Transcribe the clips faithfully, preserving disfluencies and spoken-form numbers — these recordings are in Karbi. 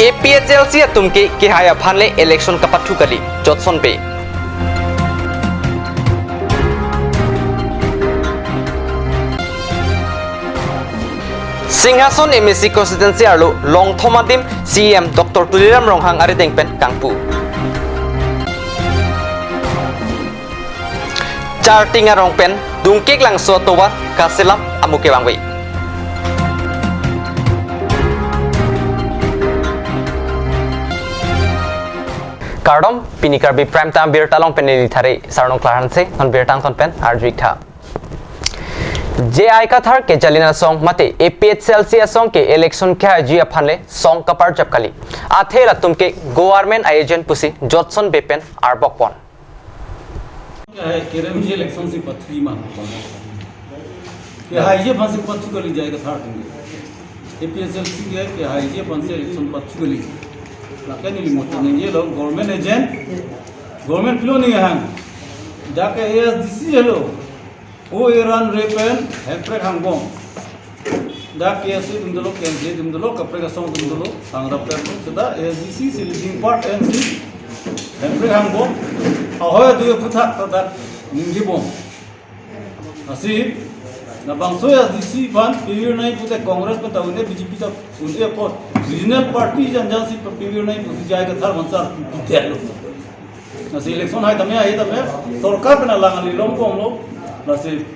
A P H L C atum ke kehai aphan le election kapathu kali, Jotson Bey. Singhason M A C constituency arlo longthom adim C E M Doctor Tuliram Ronghang arideng pen kangpu. Charting arong pen Dungkeklangso atovar kaselam amuke vangve. Kardom, pini Karbi Prime Time birta along pen neli Thare Sarnong Klarhanse, non birta angton pen arju-ik tha. J I Kathar kejali asong mate A P H L C asong ke election kehaiji aphan le song kaparjap kali. Athe latum ke government a-agent pusi Jotson Bey pen arbok pon. Kehai kerem je election si pathu ma. Kehaiji aphan si pathu kali J I Kathar atum ke. A P H L C ke kehaiji aphan si election pathu kali. Lake neli moto ningje lo government agent, government pilo ninghang. Dak ke A S D C helo. O eran repen hemprek hangbom. Dak K S A atum dolo, K M C A atum dolo, kaprek asong atum dolo, sangrap pen seta A S D C si leading part N C, hemprek hangbom, ahoi adu aphuthak ta dak ningjebom. Lasi, labangso A S D C aphan pavir nai pute Congress pen ta un-e, B J P ta un-e apot, regional party jan jan si pavir nai pusi J I Kathar aphan sar pidetlo. Lasi election hai tame, hai tame, sorkar pen alang ali longbomlo. Lasi,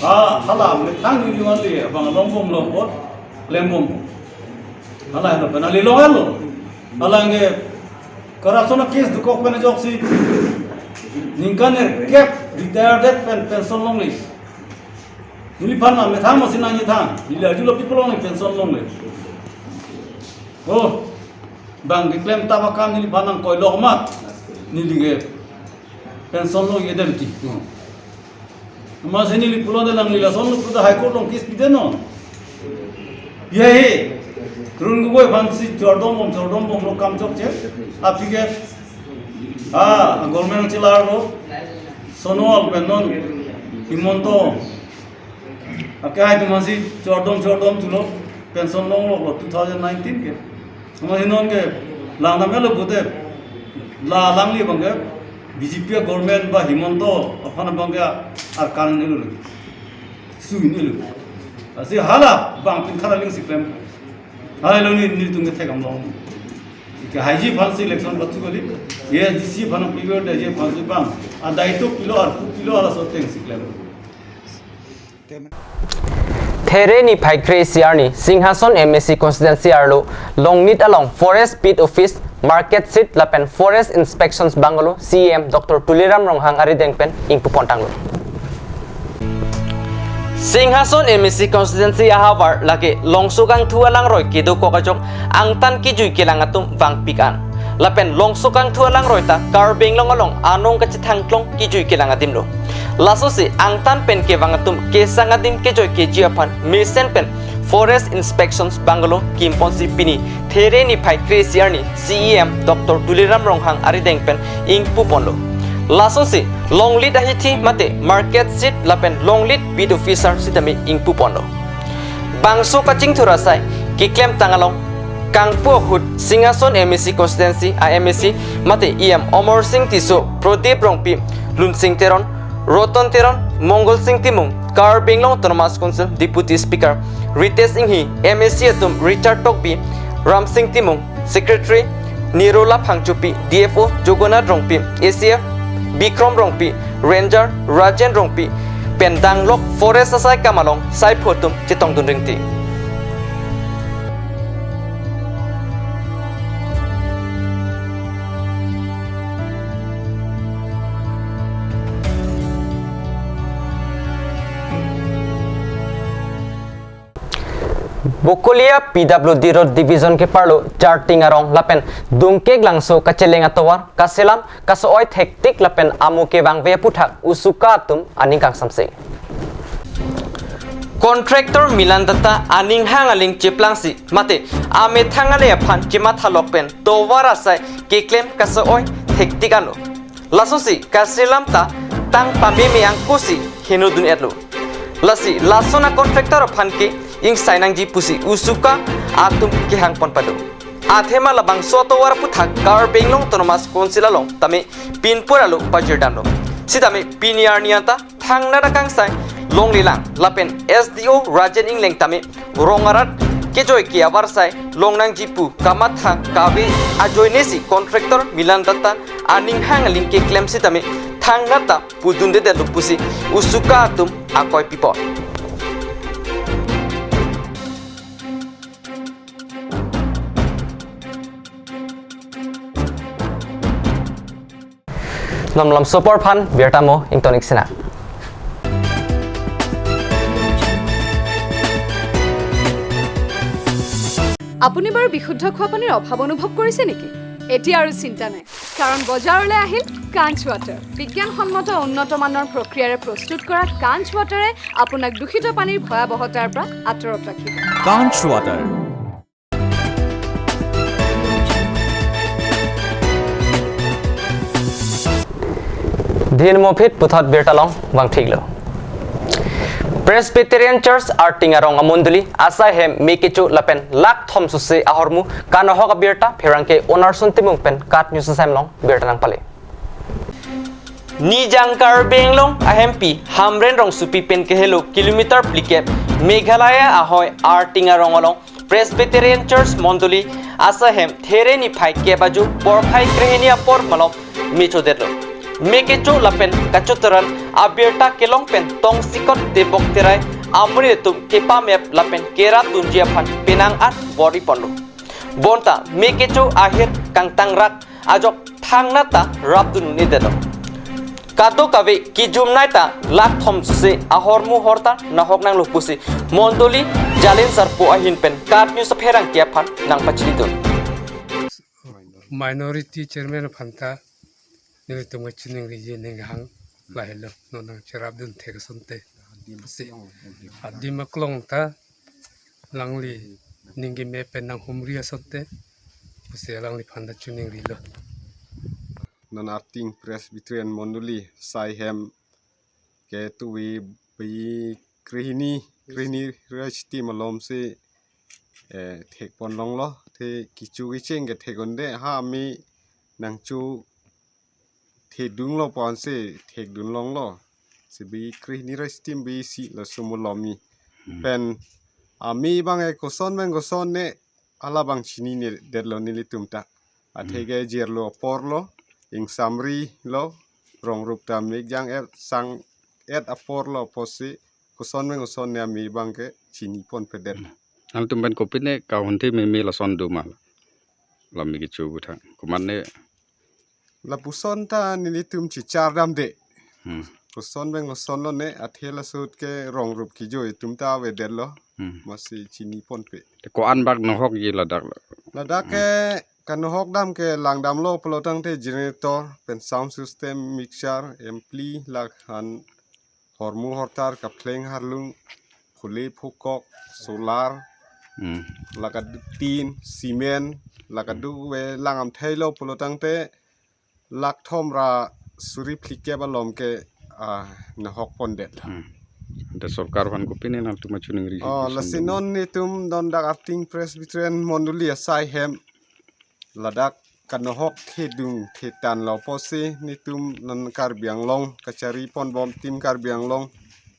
ha, hala methang yu yu ali abang longbomlo apot, klembom. Hala helo pen ali longlo. Hala nge corruption case dokok pen ajoksi ningkan nerkep retired pen pension longle. Neliphan methang masi nangji thang. Neli arjulo pi apot longle pension longle. Oh, bang keklem tap akam neliphan nangkoi lok mat. Neli ke pension longji dam ti. Masi neli pulo de nangli lason lo puta High Court along case pide non. Ye he. Tarun Gogoi aphan si chordombom, chordombomlo, kam chokche. Aphi ke, ah, government chelarlo. Sonowal pen non Himanta. Akehai atum masi chordom chordom thulo, pension longloklo two thousand nineteen ke. Masi non ke lang dam elo pute, la alangli abang ke B J P government ba Himanta aphan abang ke arkan nelo lagi. Sui nelo. Lasi hala bang pin khara ling si klem. Hala lo ne, netum ke thekdam long. Kehaiji aphan si election pathu kali. A S D C aphan pavir daiji aphan si bang. Adai to pilo, arpu pilo, hala so ateng si klem. There niphai kre-isi arni Singhason M A C constituency arlo Longnit along Forest Beat Office, Market Shed lapen Forest Inspections Bungalow C E M Doctor Tuliram Ronghang arideng pen ingpupon tanglo. Singhason M A C constituency ahavar lake longso kangthu alangroi kedokok ajok angtan kejui kelang atum vangpik an. Lapen longso kangthu alangroi ta Karbi Anglong along anong kachethangklong kejui kelang adim lo. Lasosi angtan pen kevang atum kesang adim kejoi keji aphan mesen pen Forest Inspections Bungalow kimponsi pini There niphai kre-isi arni C E M Doctor Tuliram Ronghang arideng pen ingpuponlo. Lasosi Longnit ahithi mate Market Shed lapen Longnit Beat Officer sitame ingpuponlo. Bangso kachingthur asai keklem tang along kangpu ahut Singhason M A C constituency a M A C mate E M Amar Sing Tisso, Pradip Rongpi, Lunsing Teron, Roton Teron, Mongol Sing Timung, Karbi Anglong Autonomous Council Deputy Speaker Ritesh Enghi, M A C atum Richard Tokbi, Ramsing Timung, Secretary Nirola Phangchopi, D F O Jogonath Rongpi, A C F Bikrom Rongpi, Ranger Rajen Rongpi pen danglok forest asai kam along saipho atum chetongdun ringti. Bokolia P W D Road Division keparlo Charting Arong lapen Dungkeklangso kacheleng atovar kaselam kaso-oi thektik lapen amuke vangve aphuthak usuka atum aning kangsamse. Contractor Milan Datta aning hang aling cheplangsi mate amethang ale aphan chemathalok pen tovar asai keklem kaso-oi thektik anlo. Lasosi kaselam ta tang pameme angkosi henodun etlo. Lasi lason a-contractor aphan ke ingsai nangji pusi usuka atum kehangpon pado. Athema labangso atovar aphuthak Karbi Anglong Autonomous Council along tame pinpur alo pajirdamlo. Sitame pini arni anta thangnat akangsai longlelang lapen S D O Rajen Engleng tame rong arat kejoi ke avarsai longnangji pu kamatha kave ajoinesi contractor Milan Dutta aning hang aling keklem sitame thangnat ta pudundedetlo pusi usuka atum akoi pipon. Non malomso apor aphan birta mo ingtonik sina. আপুনি বাৰু বিশুদ্ধ খোৱা পানীৰ অভাৱ অনুভৱ কৰিছে নেকি? এতিয়া আৰু চিন্তা নাই, কাৰণ বজাৰলৈ আহিল কাঞ্চ ৱাটাৰ। বিজ্ঞানসন্মত উন্নত মানৰ প্ৰক্ৰিয়াৰে প্ৰস্তুত কৰা কাঞ্চ ৱাটাৰে আপোনাক দূষিত পানীৰ ভয়াৱহতাৰ পৰা আঁতৰত ৰাখিব। কাঞ্চ water. Dhinmopit puthot birta along vangthiklo. Presbyterian Church Arting Arong amondoli asai hem me kecho lapen lakh thom suse ahormu kanohok abirta pherangke Onarsong Timung pen KAT News asai along birta nangpale. Nijang Karbi Anglong ahempi Hamren rongsopi pen kehelo kilometer phlikep Meghalaya ahoi Arting Arong along Presbyterian Church mondoli asai hem there niphai kep ajo porphai krehini apor malom me chodetlo. Me kecho lapen kachoteran abirta kelong pen tongsikot tebok terai amonit atum kepamep lapen kerap dunji aphan penang an bor-i ponlo. Bonta me kecho ahir kangtangrak ajok thangnat ta rapdun un-edetlo. Kadokave kejumnei ta lakh thom suse ahormu hortar nahok nanglo pusi mondoli jalin sarpo ahin pen KAT News apherangke aphan nangpachinidun. Minority chairman aphan ta nelitum kachiningriji aning hang lahelo, non nangcherapdun thek asonte. Si adim aklong ta alangli ning keme pen nanghumri asonte pusi alangliphan ta chiningrilo. Non Arting Presbyterian mondoli asai hem ke tuvi bi krehini, krehini rasti malom si, eh, thekpon longlo. Te kecho kecheng ke thek-un-e, ha me nangcho thedunglo ponsi thekdun longlo. Si bi krehini rasti bi si laso malom me. Hmm. Pen ame abang ke koson pen koson ne hala abang chininedetlo nelitum ta. Atheke, hmm, jirlo aporlo, ingsamrilo, rongrup ta mekjang et sang et aporlo pusi koson pen koson ne ame abang ke chiniponpedet. Hmm. Nangtum pen kopine kahunthi meme lason do ma? Lam me kecho aputhak. Komatne lapuson ta nelitum chichardamde. Hmm. Koson pen kosonlo ne, athe laso ahut ke rongrup kejoi atum ta avedetlo. Hmm. Amatsi chiniponpe. Te ko-an bak nohokji ladak lo? Ladak ke, hmm, kanohok dam ke langdamlo pulotangte generator pen sound system, mixer, ampli, lakan hormu hortar, kaphleng harlung, phule phukok, solar, hmm, la kedo tin, cement, la kedo ave langdam thailo pulotangte lakh thom ra suri phlikep alom ke, ah, nahokpondet. Hmm. Ante sorkar aphan kopine nangtum chiningri? Oh, puson lasi do ma? Non netum non dak Arting Presbyterian mondoli asai hem ladak kanohok thedung thetanlo pusi netum non Karbi Anglong kachariponbom, Team Karbi Anglong,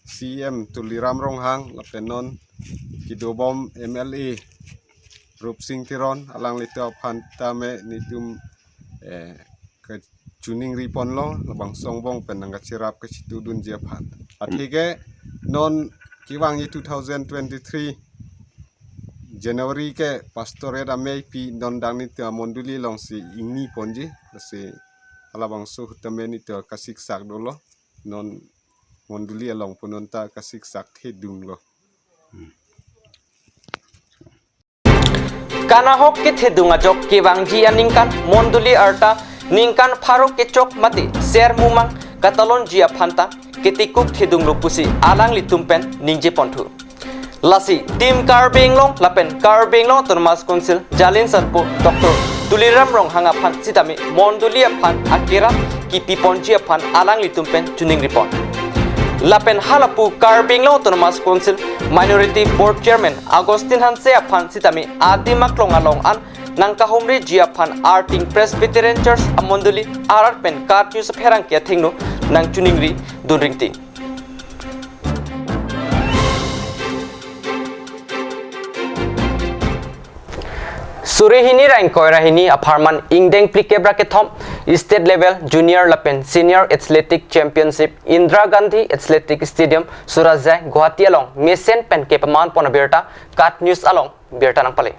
C E M Tuliram Ronghang lapen non kedobom M L A Rupsing Teron, alanglitum aphan tame netum, eh, kachiningriponlo, labangso angbong pen nangkacherap kachitudunji aphan. Atheke non kevangji two thousand twenty-three January ke pastorate amei pi non dak netum mondoli alongsi ingniponji, lasi halabangso ahut tame netum kasiksak dolo, non mondoli along pu non ta kasiksak thedunglo. Hmm. Kanahok kethedung ajok kevangji aningkan mondoli arta ningkan pharo kechok mate ser mumang katalonji aphan ta ketekup thedunglo pusi alanglitum pen ningjeponthu. Lasi Team Karbi Anglong lapen Karbi Anglong Autonomous Council jalin sarpo Doctor Tuliram Ronghang aphan sitame mondoli aphan akerap kipiponji aphan alanglitum pen chiningripon. Lapen halapu Karbi Anglong Autonomous Council Minority Board Chairman Augustine Hanse aphan sitame adim aklong along an nangkahumriji aphan Arting Presbyterian Church amondoli arat pen KAT News apherangke athengno nangchiningri dunringti. Suri hini ra ingkoi ra hini apharman ingdeng phlikep ra kethom State Level Junior lapen Senior Athletic Championship Indira Gandhi Athletic Stadium Surajai Guwahati along mesen pen kepaman pon abirta KAT News along birta nangpale.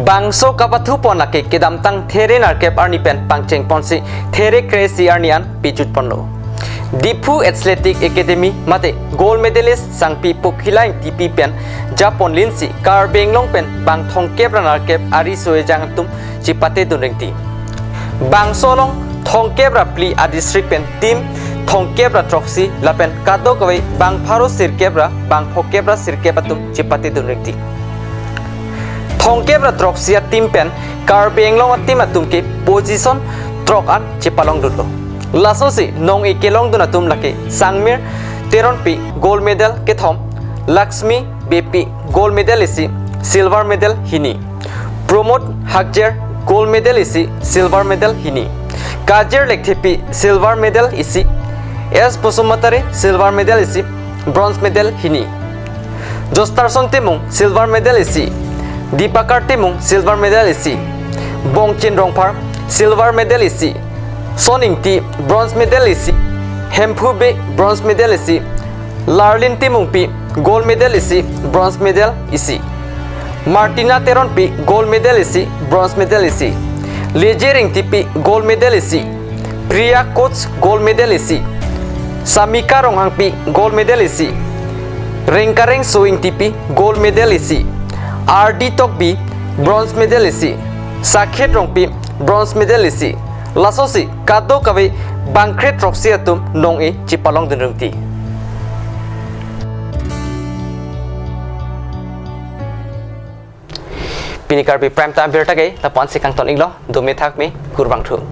Bangso kapathu pon lake kedamtang There nerkep arni pen pangcheng ponsi There kre-isi arni an pijut ponlo. Diphu Athletic Academy mate gold medalist Sangpi Pokhila Ingtipi pen japon linsi Karbi Anglong pen bang thomkep ra nerkep ariso ejang atum chipate dunringti. Bangso along thomkep ra phli a district pen team thomkep ra throksi lapen kadokave bang pharo sirkep ra bang phokep ra sirkep atum chipate dunringti. Thomkep ra throksi a team pen Karbi Anglong a team atum ke position throk an chipalongdunlo. Lasosi nong-e kelongdun atum lake Sangmir Teronpi gold medal kethom, Lakshmi Beypi gold medal isi, silver medal hini, Pramod Hakjer gold medal isi, silver medal hini, Kajir Lekthepi silver medal isi, S Basumatary silver medal isi, bronze medal hini, Jostarson Timung silver medal isi, Dipakar Timung silver medal isi, Bongchin Rongphar silver medal isi, Son Ingti bronze medal isi, Hemphu Bey bronze medal isi, Larlin Timungpi gold medal isi, bronze medal isi, Martina Teronpi gold medal isi, bronze medal isi, Leje Ingtipi gold medal isi, Priya Koch gold medal isi, Samika Ronghangpi gold medal isi, Rengkareng So Ingtipi gold medal isi, R D Tokbi bronze medal isi, Sakhet Rongpi bronze medal isi. Lasosi kadokave bangkre throksi atum nong-e chipalongdunringti. Pini Karbi Prime Time birta ke lapu-ansi kangton-iklo, dome thakme, kurvangthu.